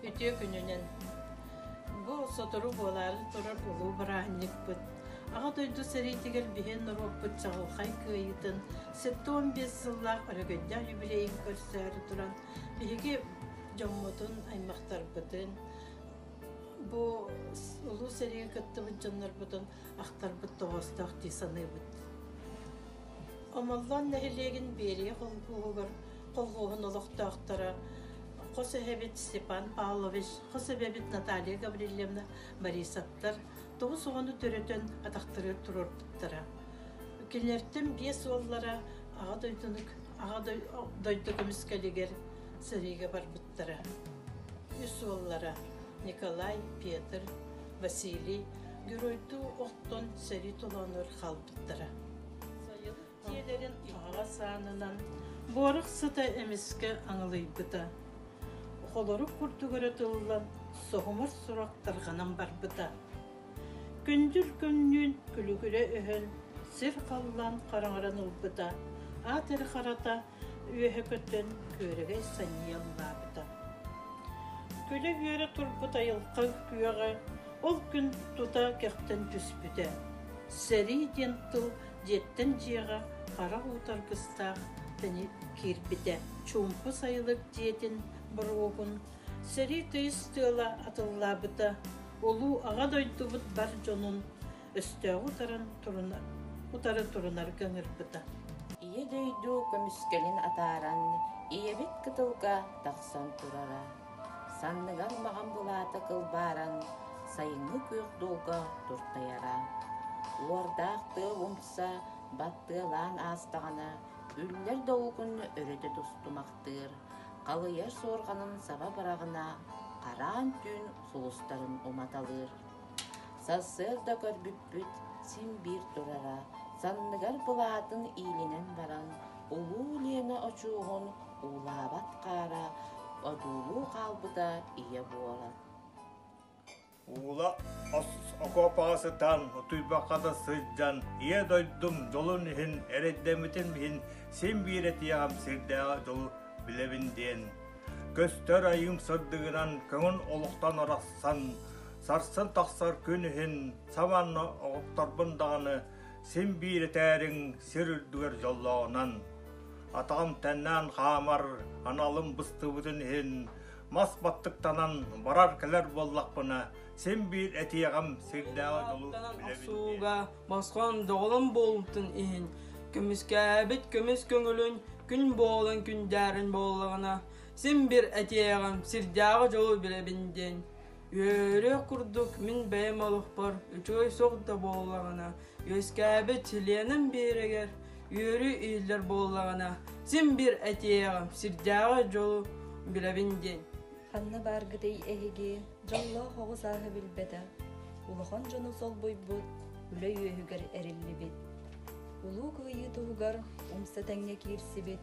Үтүө күнүнэн! Бу сотору буолаары турар улуу бырааһынньыкпыт Аҕа дойду сэриитигэр биһиэн норуоппут чаҕылхай кыайыытын 75 сыллаах өрөгөйдөөх юбилейын көрсөөрү туран биһиги дьоммутун, аймахтарбытын, бу улуу сэриигэ кыттыбыт дьоннорбутун ахтарбыт тоҕоостоох дии саныыбыт. Омоллоон нэһилиэгин Биэрийэ холкуоһугар колхуоһун олохтоохторо хос эһэбит Степан Павлович, хос эбэбит Наталья Гаврильевна Борисовтар тоҕус оҕону төрөтөн атахтарыгар туруорбуттара. Кинилэртэн биэс уоллара Аҕа дойдуну Аҕа дойду көмүскэлигэр сэриигэ барбыттара. Үс уоллара Николай, Петр, Василий геройдуу охтон сэрии толоонугар хаалбыттара. Сайылык дьиэлэрин аһаҕас аанынан буорах сыта эмискэ аҥылыйбыта. Холорук курдук өрө тыллан, соһумар сурах тарҕанан барбыта. Күндүл күннүүн күлүгүрэ өһөн, сир-халлаан хараҥаран ылбыта, аат эрэ харата үөһэ көтөн, күөрэгэй санньыйа ыллаабыта. Күлэ-үөрэ турбут айылҕа күөҕэ ол күн тута кэхтэн түспүтэ. Сэрии диэн тыл дьиэттэн дьиэҕэ хара уута аргыстаах киирбитэ. Чуумпу сайылык дьиэтин боруогун сэрии тыйыс тыала атыллаабыта. Улуу Аҕа дойдубут бар дьонун өстөөҕү утаран утары турунарга ыҥырбыта. Ийэ дойду көмүскэлин атааран, ийэбит кытылга тахсан турара. Санныгар маҕан былаата кылбааран, сайыҥҥы күөх дуолга туртайара. Уордаах тыал умса баттыалаан аастаҕына, үллэр долгун өрүтэ тустумахтыыр, халыйар суорҕанын саба быраҕына, хараан түүн сулустарын уматалыыр. Сарсыарда көрбүппүт син биир турара, санныгар былаатын иилинэн баран, улуу Лена очуоһун уулаабат хаара одуулуу хаалбыта ийэ буолан. Уула окуопаҕа сытан, утуйбакка да сылдьан, ийэ дойдум дьолун иһин, эрэйдэммитим иһин син биир этиэҕим сирдээҕи дьолу билэбин диэн. Көстөр айыым сырдыгынан көҥүл олохтон арахсан, сарсын тахсар күн иһин саманна оҕотторбун даҕаны син биир этээриҥ сир үрдүгэр дьоллооҕунан. Атаҕым тэннээн хаамар аналым быстыбытын иһин мас баттыктанан барар-кэлэр буоллахпына син биир этиэҕим сирдээҕи дьолу билэбин охсууга босхон доҕолон буолбутун иһин көмүскээбит көмүс көҥүлүн күн буолан күндээрин буоллаҕына син биир этиэҕим сирдээҕи дьолу билэбин диэн үөрүөх курдук мин бэйэм олохпор үчүгэй суох да буоллаҕына үөскээбит чилиэним биэрэгэр үөрүү иһиллэр буоллаҕына син биир этиэҕим сирдээҕи дьолу билэбин диэн Ханна бааргытый эһиги дьоллоох оҕо сааһы билбэтэх, улахан дьону солбуйбут, үлэ үөһүгэр эриллибит. Улуу Кыайыы туһугар умса тэҥҥэ киирсибит,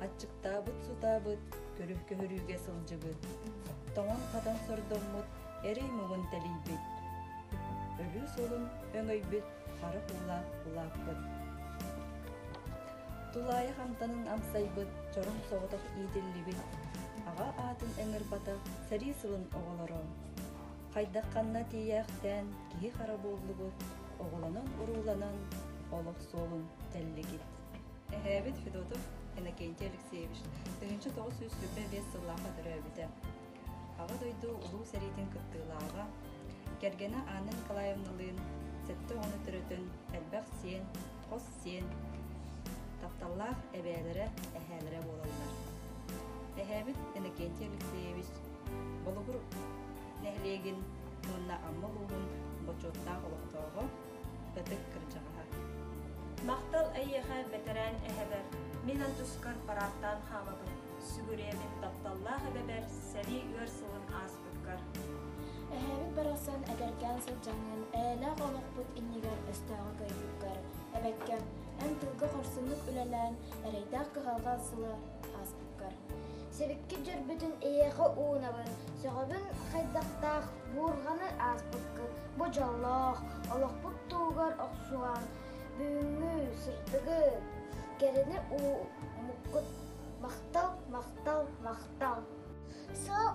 аччыктаабыт-сутаабыт, көрүх көһөрүүгэ сылдьыбыт, тоҥон-хатан сордоммут, эрэй муҥун тэлийбит, өлүү суолун өҥөйбүт хара уулаах улааппыт. Тулаайах амтанын амсайбыт, чороҥ соҕотох иитиллибит, аҕа аатын ыҥырбатах сэрии сылын оҕолоро. Хайдах ханна тиийээхтээн киһи-хара буоллугут, оҕолонон-урууланан олох суолун тэллигит. Эһээбит Федотов Иннокентий Алексеевич 1925 сыллаахха төрөөбүтэ. Аҕа дойду Улуу сэриитин кыттыылааҕа, кэргэнэ Анна Николаевналыын сэттэ оҕону төрөтөн элбэх сиэн, хос сиэн, тапталлаах эбээлэрэ, эһээлэрэ буолаллар. Эһээбит Иннокентий Алексеевич Болугур нэһилиэгин уонна Амма улууһун бочуоттаах олохтооҕо, ытык кырдьаҕаһа. Махтал эйиэхэ бэтэрээн эһэбэр, мин антускар парааттаан хаамабын, сүгүрүйэбин тапталлаах эбэбэр сэрии ыар сылын ааспыккар. Эһээбит барахсан эдэркээн сылдьаҥҥын, эйэлээх олохпут иннигэр өстөөҕү кыайбыккар, эбэккэм, эн тылга хорсуннук үлэлээн, эрэйдээх кыһалҕа сыла ааспыккар. Сибикки дьөрбүтүн эйиэхэ уунабын, сөҕөбүн хайдахтаах буурҕаны ааспыккын, бу дьоллоох олохпут туһугар охсуһан, бүгүҥҥү сырдыгы, кэрэни ууммуккут. Махтал, махтал, махтал! Сыл